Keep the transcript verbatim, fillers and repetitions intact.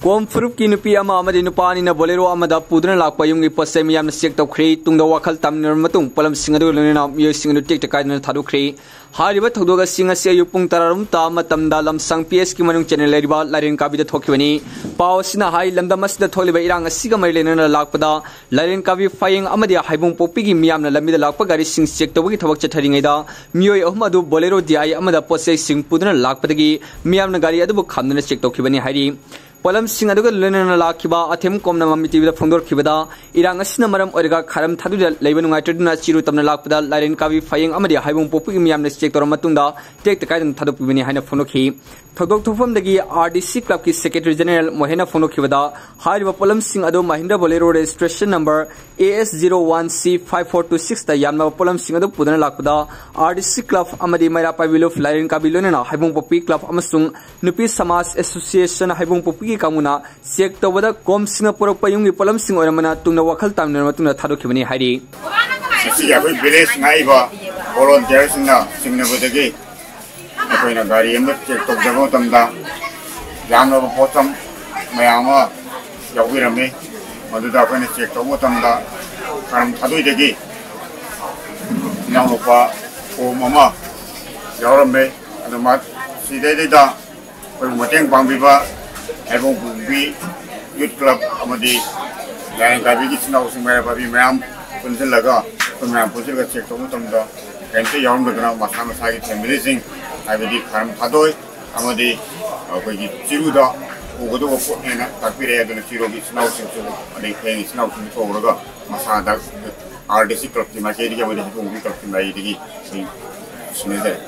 ꯀꯣꯝ ꯐꯨꯔꯨꯞꯀꯤ ꯅꯨꯄꯤ ꯑꯃ ꯑꯃꯗꯤ ꯅꯨꯄꯥ ꯑꯅꯤꯅ ꯕꯣꯂꯦꯔꯣ ꯑꯃꯗ ꯄꯨꯗꯨꯅ ꯂꯥꯛꯄ ꯌꯨꯝꯒꯤ ꯄꯣꯠ ꯆꯩ ꯃꯤꯌꯥꯝꯅ ꯆꯦꯛ ꯇꯧꯈ꯭ꯔꯦ꯫ ꯇꯨꯡꯗ ꯋꯥꯈꯜ ꯇꯥꯃꯤꯟꯅꯔꯕ ꯃꯇꯨꯡ ꯄꯣꯠꯂꯝꯁꯤꯡ ꯑꯗꯨꯒ ꯂꯣꯏꯅꯅ ꯃꯤꯑꯣꯏꯁꯤꯡ ꯑꯗꯨ ꯇꯦꯛꯇ ꯀꯥꯏꯗꯅ ꯊꯥꯗꯣꯛꯈ꯭ꯔꯦ꯫ ꯍꯥꯏꯔꯤꯕ ꯊꯧꯗꯣꯛ ꯑꯁꯤ ꯉꯁꯤ ꯑꯌꯨꯛ ꯄꯨꯡ ꯇꯔꯥꯔꯣꯝ ꯇꯥꯕ ꯃꯇꯝꯗ ꯂꯝꯁꯥꯡ ꯄꯤ ꯑꯦꯁꯀꯤ ꯃꯅꯨꯡ ꯆꯦꯟꯅ ꯂꯩꯔꯤꯕ ꯂꯥꯏꯔꯦꯟ ꯀꯥꯕꯤꯗ ꯊꯣꯛꯈꯤꯕꯅꯤ꯫ ꯄꯥꯎ ꯑꯁꯤꯅ ꯍꯥꯏ, ꯂꯝꯗꯝ ꯑꯁꯤꯗ ꯊꯣꯛꯂꯤꯕ ꯏꯔꯥꯡ ꯑꯁꯤꯒ ꯃꯔꯤ ꯂꯩꯅꯅ ꯂꯥꯛꯄꯗ ꯂꯥꯏꯔꯦꯟ ꯀꯥꯕꯤ ꯐꯌꯦꯡ ꯑꯃꯗꯤ ꯍꯩꯕꯣꯡ ꯄꯣꯛꯄꯤꯒꯤ ꯃꯤꯌꯥꯝꯅ ꯂꯝꯕꯤꯗ ꯂꯥꯛꯄ ꯒꯥꯔꯤꯁꯤꯡ ꯆꯦꯛ ꯇꯧꯕꯒꯤ ꯊꯕꯛ ꯆꯠꯊꯔꯤꯉꯩꯗ ꯃꯤꯑꯣꯏ ꯑꯍꯨꯝ ꯑꯗꯨ ꯕꯣꯂꯦꯔꯣ ꯗꯤ ꯑꯥꯏ ꯑꯃꯗ ꯄꯣꯠ ꯆꯩꯁꯤꯡ ꯄꯨꯗꯨꯅ ꯂꯥꯛꯄꯗꯒꯤ ꯃꯤꯌꯥꯝꯅ ꯒꯥꯔꯤ ꯑꯗꯨꯕꯨ ꯈꯥꯝꯗꯨꯅ ꯆꯦꯛ ꯇꯧꯈꯤꯕꯅꯤ ꯍꯥꯏꯔꯤ꯫ ꯄꯣꯠꯂꯝꯁꯤꯡ ꯑꯗꯨꯒ ꯂꯣꯏꯅꯅ ꯂꯥꯛꯈꯤꯕ ꯑꯊꯦꯝ ꯀꯣꯝꯅ ꯃꯃꯤ ꯇꯤꯚꯤꯗ ꯐꯣꯡꯗꯣꯔꯛꯈꯤꯕꯗ, ꯏꯔꯥꯡ ꯑꯁꯤꯅ ꯃꯔꯝ ꯑꯣꯏꯔꯒ ꯈꯥꯔꯝ ꯊꯥꯗꯣꯏꯗ ꯂꯩꯕ ꯅꯨꯡꯉꯥꯏꯇꯗꯨꯅ ꯆꯤꯔꯨ ꯇꯝꯅ ꯂꯥꯛꯄꯗ ꯂꯥꯏꯔꯦꯟ ꯀꯥꯕꯤ ꯐꯌꯦꯡ ꯑꯃꯗꯤ ꯍꯩꯕꯣꯡ ꯄꯣꯛꯄꯤꯒꯤ ꯃꯤꯌꯥꯝꯅ ꯆꯦꯛ ꯇꯧꯔꯕ ꯃꯇꯨꯡꯗ ꯇꯦꯛꯇ ꯀꯥꯏꯗꯅ ꯊꯥꯗꯣꯛꯄꯤꯕꯅꯤ ꯍꯥꯏꯅ ꯐꯣꯡꯗꯣꯛꯈꯤ꯫ ꯊꯧꯗꯣꯛ ꯊꯣꯛꯐꯝꯗꯒꯤ ꯑꯥꯔ ꯗꯤ ꯁꯤ ꯀ꯭ꯂꯕꯀꯤ ꯁꯦꯀ꯭ꯔꯦꯇꯔꯤ ꯖꯦꯅꯔꯦꯜ ꯃꯣꯍꯦꯟꯅ ꯐꯣꯡꯗꯣꯛꯈꯤꯕꯗ, ꯍꯥꯏꯔꯤꯕ ꯄꯣꯠꯂꯝꯁꯤꯡ ꯑꯗꯨ Mahindra Bolero registration number A S zero one C five four two ꯁꯤꯛꯁꯇ ꯌꯥꯝꯂꯕ ꯄꯣꯠꯂꯝꯁꯤꯡ ꯑꯗꯨ ꯄꯨꯗꯨꯅ ꯂꯥꯛꯄꯗ, ꯑꯥꯔ ꯗꯤ ꯁꯤ ꯀ꯭ꯂꯕ ꯑꯃꯗꯤ ꯃꯩꯔꯥ ꯄꯥꯏꯕꯤ ꯂꯨꯞ ꯂꯥꯏꯔꯦꯟ ꯀꯥꯕꯤ ꯂꯣꯏꯅꯅ ꯍꯩꯕꯣꯡ ꯄꯣꯛꯄꯤ ꯀ꯭ꯂꯕ ꯑꯃꯁꯨꯡ ꯅꯨꯄꯤ ꯁꯃꯥꯖ ꯑꯦꯁꯣꯁꯤꯌꯦꯁꯟ ꯍꯩꯕꯣꯡ ꯄꯣꯛꯄꯤꯒꯤ ꯀꯥꯡꯕꯨꯅ ꯆꯦꯛ ꯇꯧꯕꯗ ꯀꯣꯝꯁꯤꯡꯅ ꯄꯨꯔꯛꯄ ꯌꯨꯝꯒꯤ ꯄꯣꯠꯂꯝꯁꯤꯡ ꯑꯣꯏꯔꯝꯕꯅ ꯇꯨꯡꯗ ꯋꯥꯈꯜ ꯇꯥꯃꯤꯟꯅꯔꯕ ꯃꯇꯨꯡꯗ ꯊꯥꯗꯣꯛꯈꯤꯕꯅꯤ ꯍꯥꯏꯔꯤ꯫ ꯉꯁꯤꯒꯤ ꯑꯩꯈꯣꯏ ꯚꯤꯂꯦꯖ ꯉꯥꯛꯏꯕ ꯚꯣꯂꯨꯟꯇꯤꯌꯔꯁꯤꯡꯅ ꯆꯤꯡꯅꯕꯗꯒꯤ ꯑꯩꯈꯣꯏꯅ ꯒꯥꯔꯤ ꯑꯃ ꯆꯦꯛ ꯇꯧꯖꯕ ꯃꯇꯝꯗ ꯌꯥꯝꯂꯕ ꯄꯣꯠꯆꯝ ꯃꯌꯥꯝ ꯑꯃ ꯌꯥꯎꯕꯤꯔꯝꯃꯤ꯫ ꯃꯗꯨꯗ ꯑꯩꯈꯣꯏꯅ ꯆꯦꯛ ꯇꯧꯕ ꯃꯇꯝꯗ ꯈꯥꯔꯝ ꯊꯥꯗꯣꯏꯗꯒꯤ ꯏꯅꯥꯎꯅꯨꯄꯥ ꯀꯣꯝ ꯑꯃ ꯌꯥꯎꯔꯝꯃꯦ꯫ ꯑꯗꯨ ꯃ-, ꯁꯤꯗꯩꯗꯩꯗ ꯑꯩꯈꯣꯏꯕꯨ ꯃꯇꯦꯡ ꯄꯥꯡꯕꯤꯕ ꯍꯩꯕꯣꯡ ꯄꯣꯛꯄꯤ ꯌꯨꯠ ꯀ꯭ꯂꯕ ꯑꯃꯗꯤ ꯂꯥꯏꯔꯦꯟ ꯀꯥꯕꯤꯒꯤ ꯏꯆꯤꯟ ꯏꯅꯥꯎꯁꯤꯡ, ꯃꯩꯔꯥ ꯄꯥꯏꯕꯤ ꯃꯌꯥꯝ ꯄꯨꯟꯁꯤꯜꯂꯒ, ꯑꯩꯈꯣꯏ ꯃꯌꯥꯝ ꯄꯨꯟꯁꯤꯜꯂꯒ ꯆꯦꯛ ꯇꯧꯕ ꯃꯇꯝꯗ ꯀꯔꯤꯝꯇ ꯌꯥꯎꯔꯝꯗꯗꯅ ꯃꯁꯥ ꯃꯁꯥꯒꯤ ꯐꯦꯃꯤꯂꯤꯁꯤꯡ, ꯍꯥꯏꯕꯗꯤ ꯈꯥꯔꯝ ꯊꯥꯗꯣꯏ ꯑꯃꯗꯤ ꯑꯩꯈꯣꯏꯒꯤ ꯆꯤꯔꯨꯗ ꯄꯨꯒꯗꯧꯕ ꯄꯣꯠꯅꯦꯅ ꯇꯥꯛꯄꯤꯔꯛꯑꯦ꯫ ꯑꯗꯨꯅ ꯆꯤꯔꯨꯒꯤ ꯏꯆꯤꯟ ꯏꯅꯥꯎꯁꯤꯡꯁꯨ, ꯑꯗꯩ ꯐꯌꯦꯡ ꯏꯆꯤꯟ ꯏꯅꯥꯎꯁꯤꯡꯁꯨ ꯀꯧꯔꯒ ꯃꯁꯥꯗ ꯑꯥꯔ ꯗꯤ ꯁꯤ ꯀ꯭ꯂꯕꯀꯤ ꯃꯥꯏꯀꯩꯗꯒꯤ ꯑꯃꯗꯤ ꯍꯩꯕꯣꯡ ꯄꯣꯛꯄꯤ ꯀ꯭ꯂꯕꯀꯤ ꯃꯥꯏꯀꯩꯗꯒꯤ ꯑꯩꯈꯣꯏ ꯁꯤꯟꯅꯖꯔꯦ꯫